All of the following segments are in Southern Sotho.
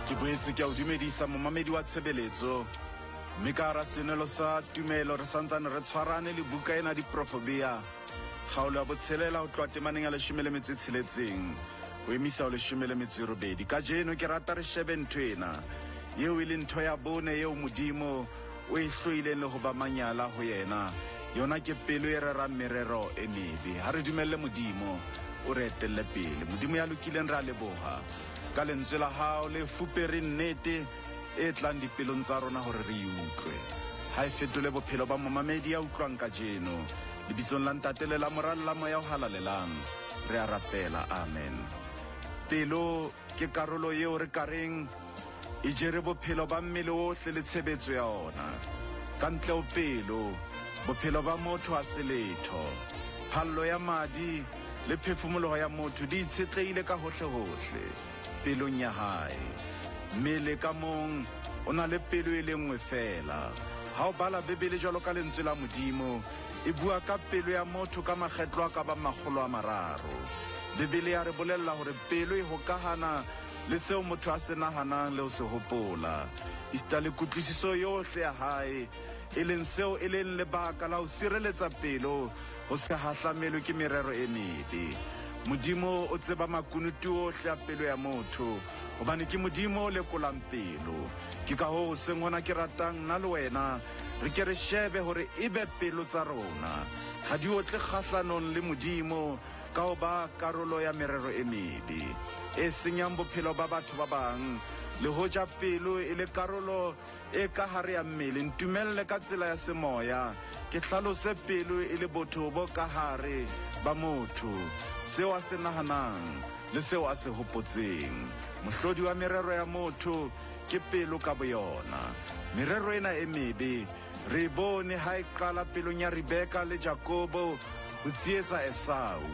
Ke boetse ke a o dumedisa momamedi wa tshebeletso, mme ka hara senwelo sa tumelo re santsane re tshwarane le buka ena Diprofobia, kgaolo ya botshelela ho tloha temaneng ya 16 ho emisa ho 18. Kajeno ke rata re shebe ntho ena eo e leng ntho ya bone eo Modimo o e hloileng le ho ba manyala ho yena. Yona ke pelo e rerang merero e mebe. Ha re dumelle Modimo o re etelle pele. Modimo ya lokileng, re a leboha ka lentswe la hao le fupere nnete e tlang dipelong tsa rona hore re e utlwe. Ha e fetole bophelo ba momamedi ya utlwang kajeno. Lebitsong la Ntate le la Mora le la Moya o Halalelang, re a rapela. Amen. Pelo ke karolo eo re ka reng e jere bophelo ba mmele ohle le tshebetso ya ona. Ka ntle ho pelo, bophelo ba motho ha se letho. Phallo ya madi le phefumoloho ya motho di itshetlehile ka hohle-hohle pelong ya hae. Mmele ka mong o na le pelo e le nngwe feela. Ha o bala Bibele jwalo ka lentswe la Modimo, e bua ka pelo ya motho ka makgetlo a ka bang 300. Bibele ya re bolella hore pelo e hokahana le seo motho a se nahanang le ho se hopola, esita le kutlwisiso yohle ya hae, e leng seo e leng lebaka la ho sireletsa pelo ho se hahlamelwe ke merero e mebe. Modimo o tseba makunutu ohle a pelo ya motho, hobane ke Modimo o lekolang pelo. Ke ka hoo hoseng hona ke ratang nna le wena re ke re shebe hore ebe pelo tsa rona ha di otle kgahlanong le Modimo ka ho ba karolo ya merero e mebe e senyang bophelo ba batho ba bang. Le hoja pelo e le karolo e ka hare ya mmele, ntumelle ka tsela ya semoya ke hlalose pelo e le botho bo ka hare ba motho, seo a se nahanang le seo a se hopotseng. Mohlodi wa merero ya motho ke pelo ka boyona. Merero ena e mebe re e bone ha e qala pelong ya Rebeka le Jakobo ho tsietsa Esau.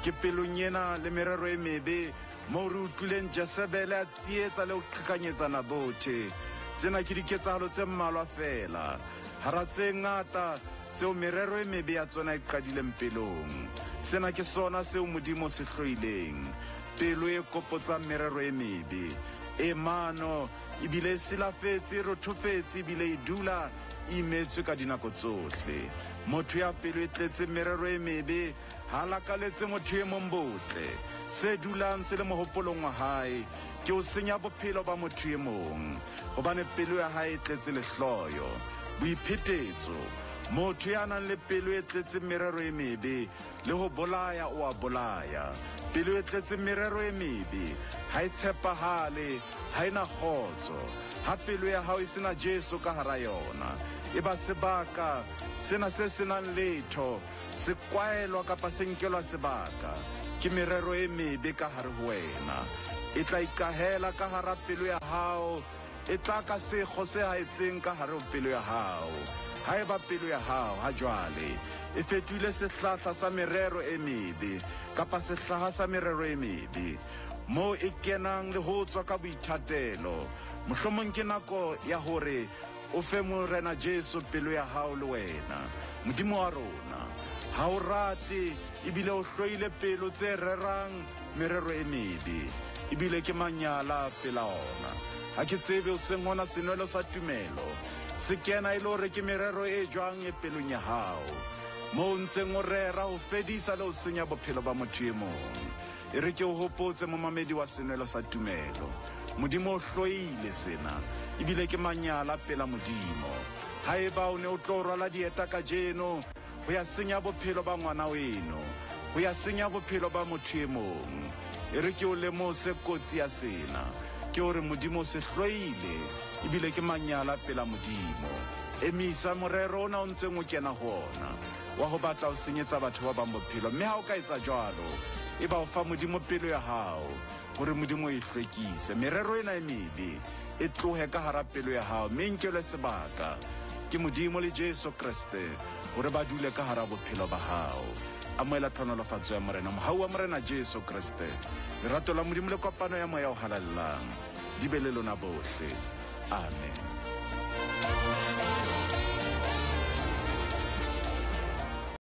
Ke pelong ena le merero e mebe moo re utlwileng Jezebele a tsietsa le ho qhekanyetsa Nabothe. Tsena ke diketsahalo tse mmalwa feela hara tse ngata tseo merero e mebe ya tsona e qadileng pelong. Sena ke sona seo Modimo se hloileng, pelo e kopotsang merero e mebe, e mano ebile e silafetse, e rothofetse ebile e dula e imetswe ka dinako tsohle. Motho ya pelo e tletseng merero e mebe ha lakaletse motho e mong botle. Se dulang se le mohopolong wa hae ke ho senya bophelo ba motho e mong, hobane pelo ya hae e tletse lehloyo, boiphetetso. Motho ya nang le pelo e tletseng merero e mebe le ho bolaya o a bolaya. Pelo e tletseng merero e mebe ha e tshepahale, ha e na kgotso. Ha pelo ya hao e sena Jesu ka hara yona, e ba sebaka sena se senang letho, se kwaelwa kapa se nkelwa sebaka ke merero e mebe ka hare ho wena. E tla ikahela ka hara pelo ya hao, e tla ka sekgo se haetseng ka hare ho pelo ya hao. Haeba pelo ya hao ha jwale e fetohile sehlahla sa merero e mebe kapa sehlaha sa merero e mebe, moo e kenang le ho tswa ka boithatelo, mohlomong ke nako ya hore o fe Morena Jesu pelo ya hao le wena. Modimo wa rona ha o rate ebile o hloile pelo tse rerang merero e mebe, ebile ke manyala pela ona. Ha ke tsebe o seng hona senwelo sa tumelo se kena e le hore ke merero e jwang e pelong ya hao, moo o ntseng o rera ho fedisa le ho senya bophelo ba motho e mong. E re ke o hopotse, momamedi wa senwelo sa tumelo, Modimo o hloile sena ebile ke manyala pela Modimo. Haeba o ne o tlo rwala dieta kajeno ho ya senya bophelo ba ngwana weno, ho ya senya bophelo ba motho e mong, e re ke o lemose kotsi ya sena, ke hore Modimo o se hloile ebile ke manyala pela Modimo. Emisa morero ona o ntseng o kena ho ona wa ho batla ho senyetsa batho ba bang bophelo, mme ha o ka etsa jwalo, e ba o fa Modimo pelo ya hao hore Modimo e hlwekise. Merero ena e mebe e tlohe ka hara pelo ya hao mme e nkelwe sebaka ke Modimo le Jesu Kreste hore ba dule ka hara bophelo ba hao. Amohela tlhonolofatso ya Morena, mohau wa Morena Jesu Kreste, lerato la Modimo le kopano ya Moya o Halalelang di be le lona bohle. Amen.